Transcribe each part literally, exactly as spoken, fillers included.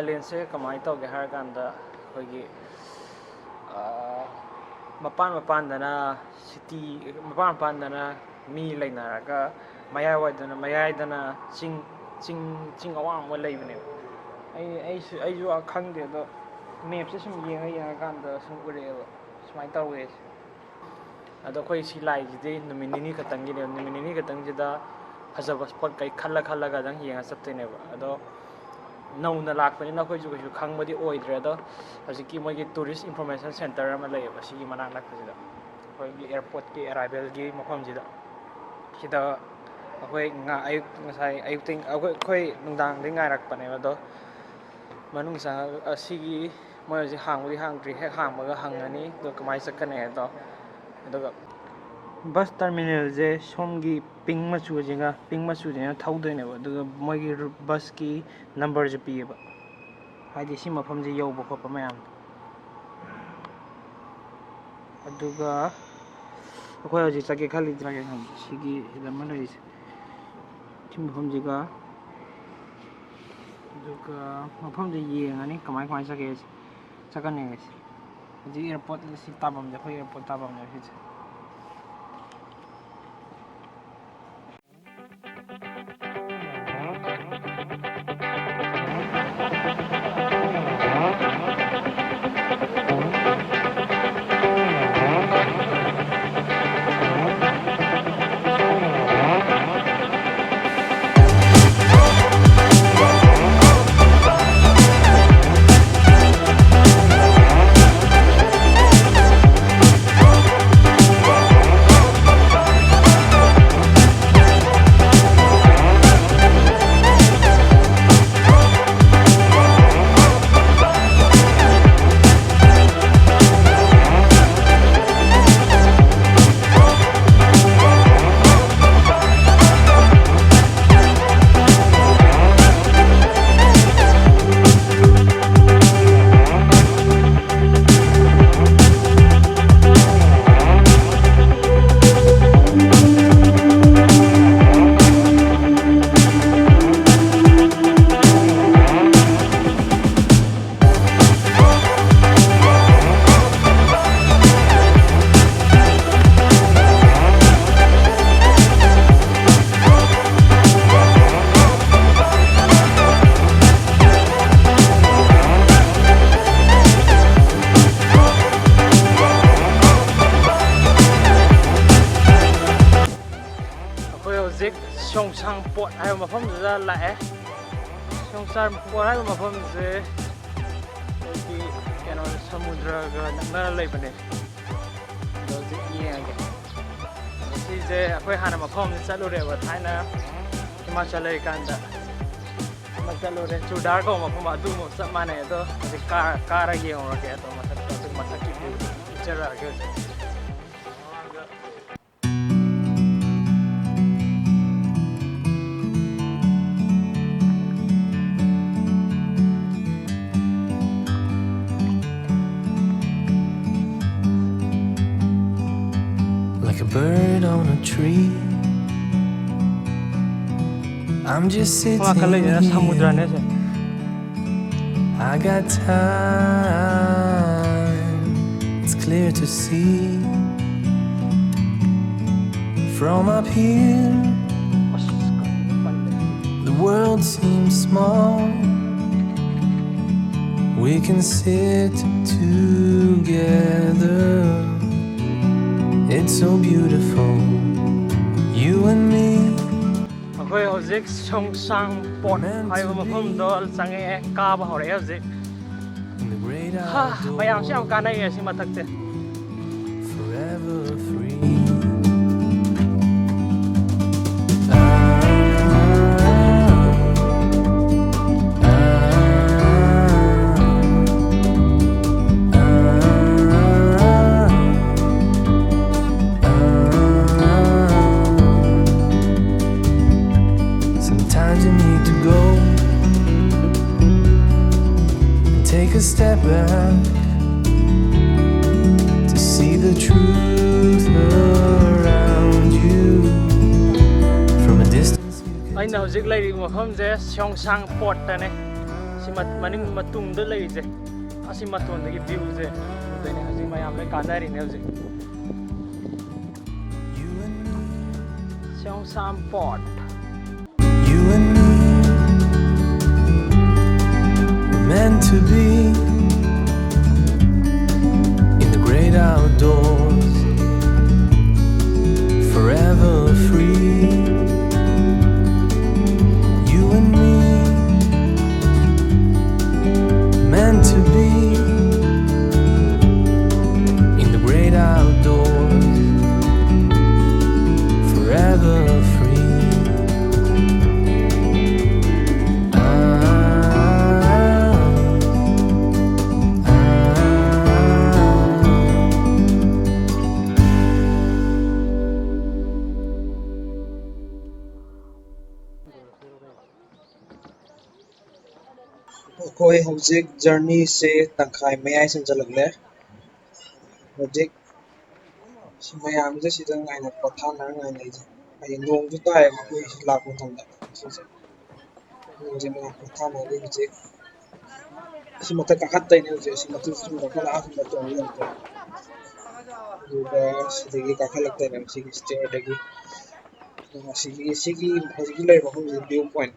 ꯅꯥꯒꯥꯂꯦꯟꯁꯦ ꯀꯃꯥꯏꯅ ꯇꯧꯒꯦ ꯍꯥꯏꯔ ꯀꯥꯟꯗ, ꯑꯩꯈꯣꯏꯒꯤ, ꯑꯥ, ꯃꯄꯥꯟ ꯃꯄꯥꯟꯗꯅ ꯁꯤꯇꯤ, ꯃꯄꯥꯟ ꯃꯄꯥꯟꯗꯅ ꯃꯤ ꯂꯩꯅꯔꯒ, ꯃꯌꯥꯏꯋꯥꯏꯗꯅ, ꯃꯌꯥꯏꯗꯅ ꯆꯤꯡ, ꯆꯤꯡ, ꯆꯤꯡ ꯑꯋꯥꯡꯕ ꯂꯩꯕꯅꯦꯕ꯫ ꯑꯩ, ꯑꯩꯁꯨ, ꯑꯩꯁꯨ ꯈꯪꯗꯦ, ꯑꯗꯣ ꯃꯦꯞꯁꯦ ꯁꯨꯝ ꯌꯦꯡꯉ ꯌꯦꯡꯉꯀꯥꯟꯗ ꯁꯨꯝ ꯎꯔꯛꯑꯦꯕ, ꯁꯨꯃꯥꯏꯅ ꯇꯧꯋꯦ꯫ ꯑꯗꯣ ꯑꯩꯈꯣꯏ ꯁꯤ ꯂꯥꯛꯏꯁꯤꯗꯤ ꯅꯨꯃꯤꯠ ꯅꯤꯅꯤ ꯈꯛꯇꯪꯒꯤꯅꯦꯕ꯫ ꯅꯨꯃꯤꯠ ꯅꯤꯅꯤ ꯈꯛꯇꯪꯁꯤꯗ ꯐꯖꯕ ꯁ꯭ꯄꯣꯠ ꯀꯩ ꯈꯜꯂ ꯈꯜꯂꯒ ꯑꯗꯨꯝ ꯌꯦꯡꯉ ꯆꯠꯇꯣꯏꯅꯦꯕ꯫ ꯑꯗꯣ ꯅꯧꯅ ꯂꯥꯛꯄꯅꯤꯅ ꯑꯩꯈꯣꯏꯁꯨ ꯀꯩꯁꯨ ꯈꯪꯕꯗꯤ ꯑꯣꯏꯗ꯭ꯔꯦ꯫ ꯑꯗꯣ ꯍꯧꯖꯤꯛꯀꯤ ꯃꯣꯏꯒꯤ ꯇꯨꯔꯤꯁ ꯏꯟꯐꯣꯔꯃꯦꯁꯟ ꯁꯦꯟꯇꯔ ꯑꯃ ꯂꯩꯌꯦꯕ ꯁꯤꯒꯤ ꯃꯅꯥꯛ ꯅꯛꯄꯁꯤꯗ, ꯑꯩꯈꯣꯏꯒꯤ ꯑꯦꯌꯥꯔꯄꯣꯔꯠꯀꯤ ꯑꯦꯔꯥꯏꯚꯦꯜꯒꯤ ꯃꯐꯝꯁꯤꯗ꯫ ꯁꯤꯗ ꯑꯩꯈꯣꯏ ꯉꯥ-, ꯑꯌꯨꯛ, ꯉꯁꯥꯏ ꯑꯌꯨꯛꯇꯩ, ꯑꯩꯈꯣꯏ, ꯑꯩꯈꯣꯏ ꯅꯨꯡꯗꯥꯡꯗꯩ ꯉꯥꯏꯔꯛꯄꯅꯦꯕ꯫ ꯑꯗꯣ ꯃꯅꯨꯡ ꯆꯪꯉꯒ, ꯑꯁꯤꯒꯤ, ꯃꯣꯏ ꯍꯧꯖꯤꯛ ꯍꯥꯡꯕꯨꯗꯤ ꯍꯥꯡꯗ꯭ꯔꯤ, ꯍꯦꯛ ꯍꯥꯡꯕꯒ ꯍꯪꯉꯅꯤ, ꯑꯗꯣ ꯀꯃꯥꯏꯅ ꯆꯠꯀꯅꯤ ꯍꯥꯏꯗꯣ꯫ ꯑꯗꯨꯒ ꯕꯁ ꯇꯔꯃꯤꯅꯦꯜꯁꯦ ꯁꯣꯝꯒꯤ ꯄꯤꯡ ꯃꯆꯨꯁꯤꯒ, ꯄꯤꯡ ꯃꯆꯨꯁꯤꯅ ꯊꯧꯗꯣꯏꯅꯦꯕ꯫ ꯑꯗꯨꯒ ꯃꯣꯏꯒꯤ ꯔꯨ-, ꯕꯁꯀꯤ ꯅꯝꯕꯔꯁꯨ ꯄꯤꯌꯦꯕ, ꯍꯥꯏꯗꯤ ꯁꯤ ꯃꯐꯝꯁꯦ ꯌꯧꯕ ꯈꯣꯠꯄ ꯃꯌꯥꯝꯗꯣ꯫ ꯑꯗꯨꯒ ꯑꯩꯈꯣꯏ ꯍꯧꯖꯤꯛ ꯆꯠꯀꯦ ꯈꯜꯂꯤꯁꯦ, ꯁꯤꯒꯤ ꯁꯤꯗ ꯑꯃ ꯂꯩꯔꯤꯁꯦ, ꯁꯤ ꯃꯐꯝꯁꯤꯒ, ꯑꯗꯨꯒ ꯃꯐꯝꯁꯦ ꯌꯦꯡꯉꯅꯤ ꯀꯃꯥꯏ ꯀꯃꯥꯏꯅ ꯆꯠꯀꯦ ꯍꯥꯏꯁꯦ꯫ ꯆꯠꯀꯅꯤ ꯍꯥꯏꯁꯦ꯫ ꯍꯧꯖꯤꯛ ꯑꯦꯌꯥꯔꯄꯣꯔꯠ ꯁꯤ ꯇꯥꯐꯝꯁꯦ, ꯑꯩꯈꯣꯏ ꯑꯦꯌꯥꯔꯄꯣꯔꯠ ꯇꯥꯐꯝꯅꯦ ꯁꯤꯁꯦ꯫ ꯁꯤꯌꯣꯡꯁꯥꯡ ꯄꯣꯔꯠ ꯍꯥꯏꯕ ꯃꯐꯝꯗꯨꯗ ꯂꯥꯛꯑꯦ꯫ ꯁꯤꯌꯣꯡꯁꯥꯡ ꯄꯣꯔꯠ ꯍꯥꯏꯕ ꯃꯐꯝꯁꯦ ꯑꯩꯈꯣꯏꯒꯤ ꯀꯩꯅꯣ, ꯁꯃꯨꯗ꯭ꯔꯒ ꯅꯛꯅꯅ ꯂꯩꯕꯅꯦ꯫ ꯑꯗꯣ ꯍꯧꯖꯤꯛ ꯌꯦꯡꯉꯒꯦ꯫ ꯁꯤꯁꯦ ꯑꯩꯈꯣꯏ ꯍꯥꯟꯅ ꯃꯐꯝ ꯑꯃꯗ ꯆꯠꯂꯨꯔꯦꯕ, ꯊꯥꯏꯅ ꯍꯤꯃꯥꯆꯜ ꯂꯩꯔꯤꯀꯥꯟꯗ ꯑꯃ ꯆꯠꯂꯨꯔꯦ꯫ ꯆꯨꯔꯗꯥꯔ ꯀꯧꯕ ꯃꯐꯝ ꯑꯗꯨꯃꯨꯛ ꯆꯞ ꯃꯥꯟꯅꯩ꯫ ꯑꯗꯣ ꯍꯧꯖꯤꯛ ꯀꯥꯔ, ꯀꯥꯔ ꯌꯦꯡꯉꯨꯔꯒꯦ꯫ ꯑꯗꯣ ꯃꯊꯛꯇ, ꯑꯗꯨ ꯃꯊꯛꯀꯤ view ꯎꯠꯆꯔꯛꯑꯒꯦ ꯍꯧꯖꯤꯛ꯫ Like a bird on a tree. I'm just sitting ꯋꯥꯈꯜ ꯂꯩꯗꯅ here. ꯁꯃꯨꯗ꯭ꯔꯅꯦ say. I got time. It's clear to see. From up here, the world seems small. We can sit together. It's so beautiful, you and me. ꯑꯩꯈꯣꯏ ꯍꯧꯖꯤꯛ ꯁꯤꯌꯣꯡꯁꯥꯡ port ꯍꯥꯏꯕ ꯃꯐꯝꯗꯣ ꯆꯪꯉꯛꯑꯦ, ꯀꯥꯕ ꯍꯧꯔꯛꯑꯦ ꯍꯧꯖꯤꯛ꯫ In the great ꯍꯥ, outdoors, ꯃꯌꯥꯝꯁꯦ ꯌꯥꯝ ꯀꯥꯟꯅꯩꯌꯦ ꯁꯤ ꯃꯊꯛꯁꯦ꯫ Forever free. Sometimes you need to go and take a step back to see the truth around you. From a distance, you can ꯑꯩꯅ ꯍꯧꯖꯤꯛ ꯂꯩꯔꯤꯕ ꯃꯐꯝꯁꯦ ꯁꯤꯌꯣꯡꯁꯥꯡ ꯄꯣꯔꯠꯇꯅꯦ꯫ ꯁꯤ ꯃꯠ-, ꯃꯅꯤꯡ ꯃꯇꯨꯡꯗ ꯂꯩꯔꯤꯁꯦ, ꯑꯁꯤ ꯃꯇꯣꯟꯗꯒꯤ viewꯁꯦ ꯎꯗꯣꯏꯅꯦ꯫ ꯍꯧꯖꯤꯛ ꯃꯌꯥꯝ ꯂꯣꯏ ꯀꯥꯟꯅꯔꯤꯅꯦ ꯍꯧꯖꯤꯛ꯫ ꯁꯤꯌꯣꯡꯁꯥꯡ port. You and me were meant to be in the great outdoors, forever free. ꯑꯩꯈꯣꯏ ꯍꯧꯖꯤꯛ ꯖꯔꯅꯤꯁꯦ ꯇꯪꯈꯥꯏ ꯃꯌꯥꯏ ꯆꯟꯁꯤꯜꯂꯛꯂꯦ꯫ ꯍꯧꯖꯤꯛ ꯁꯤ ꯃꯌꯥꯝꯁꯦ ꯁꯤꯗ ꯉꯥꯏꯅ ꯄꯣꯊꯥꯅꯔ ꯉꯥꯏꯅꯩꯁꯦ꯫ ꯍꯥꯏꯗꯤ ꯅꯣꯡꯁꯨ ꯇꯥꯏꯌꯦꯕ ꯑꯩꯈꯣꯏ ꯁꯤ ꯂꯥꯛꯄ ꯃꯇꯝꯗ꯫ ꯁꯤꯁꯦ ꯍꯧꯖꯤꯛ ꯃꯌꯥꯝ ꯄꯣꯊꯥꯅꯔꯤ ꯍꯧꯖꯤꯛ꯫ ꯁꯤ ꯃꯊꯛ ꯀꯥꯈꯠꯇꯣꯏꯅꯦ ꯍꯧꯖꯤꯛ꯫ ꯁꯤ ꯃꯊꯛ ꯁꯨꯝ ꯀꯥꯈꯠꯂꯛꯑ ꯁꯨꯝ ꯇꯣꯡꯕ ꯌꯥꯗ꯭ꯔꯦ꯫ ꯑꯗꯨꯒ ꯁꯤꯗꯒꯤ ꯀꯥꯈꯠꯂꯛꯇꯣꯏꯅꯦꯕ ꯁꯤꯒꯤ stairꯗꯒꯤ꯫ ꯑꯗꯨꯒ ꯁꯤꯒꯤ, ꯁꯤꯒꯤ ꯍꯧꯖꯤꯛꯀꯤ ꯂꯩꯔꯤꯕ ꯃꯐꯝꯁꯤꯗ view point꯫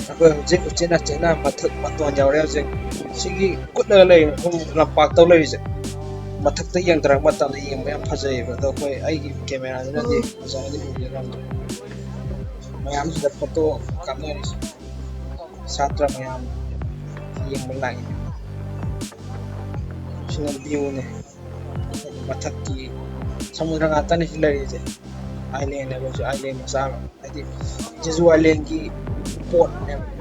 ꯑꯩꯈꯣꯏ ꯍꯧꯖꯤꯛ ꯎꯆꯤꯟ ꯅꯥꯆꯤꯟꯅ ꯃꯊꯛ ꯃꯇꯣꯟ ꯌꯧꯔꯦ꯫ ꯍꯧꯖꯤꯛ ꯁꯤꯒꯤ ꯀꯨꯠꯂꯒ ꯂꯩꯔꯤꯕ ꯃꯐꯝ ꯂꯝꯄꯥꯛꯇꯧ ꯂꯩꯔꯤꯁꯦ, ꯃꯊꯛꯇ ꯌꯦꯡꯊꯔꯛꯄ ꯃꯇꯝꯗ ꯌꯦꯡꯕ ꯌꯥꯝ ꯐꯖꯩꯌꯦꯕ꯫ ꯑꯗꯣ ꯑꯩꯈꯣꯏ, ꯑꯩꯒꯤ cameraꯁꯤꯅꯗꯤ ꯐꯖꯅꯗꯤ ꯎꯗꯦ꯫ ꯃꯌꯥꯝꯁꯤꯗ photo ꯀꯥꯞꯅꯔꯤꯁꯦ꯫ ꯁꯥꯇ꯭ꯔ ꯃꯌꯥꯝ ꯌꯦꯡꯕ ꯂꯥꯛꯏ꯫ ꯁꯤꯅ viewꯅꯦ꯫ ꯃꯊꯛꯀꯤ ꯁꯃꯨꯗ꯭ꯔ ꯉꯥꯛꯇꯅꯤ ꯁꯤ ꯂꯩꯔꯤꯁꯦ꯫ Island ꯍꯥꯏꯕꯁꯨ island ꯃꯆꯥ ꯑꯃ, ꯍꯥꯏꯗꯤ Jeju Islandꯒꯤ portꯅꯦꯕ꯫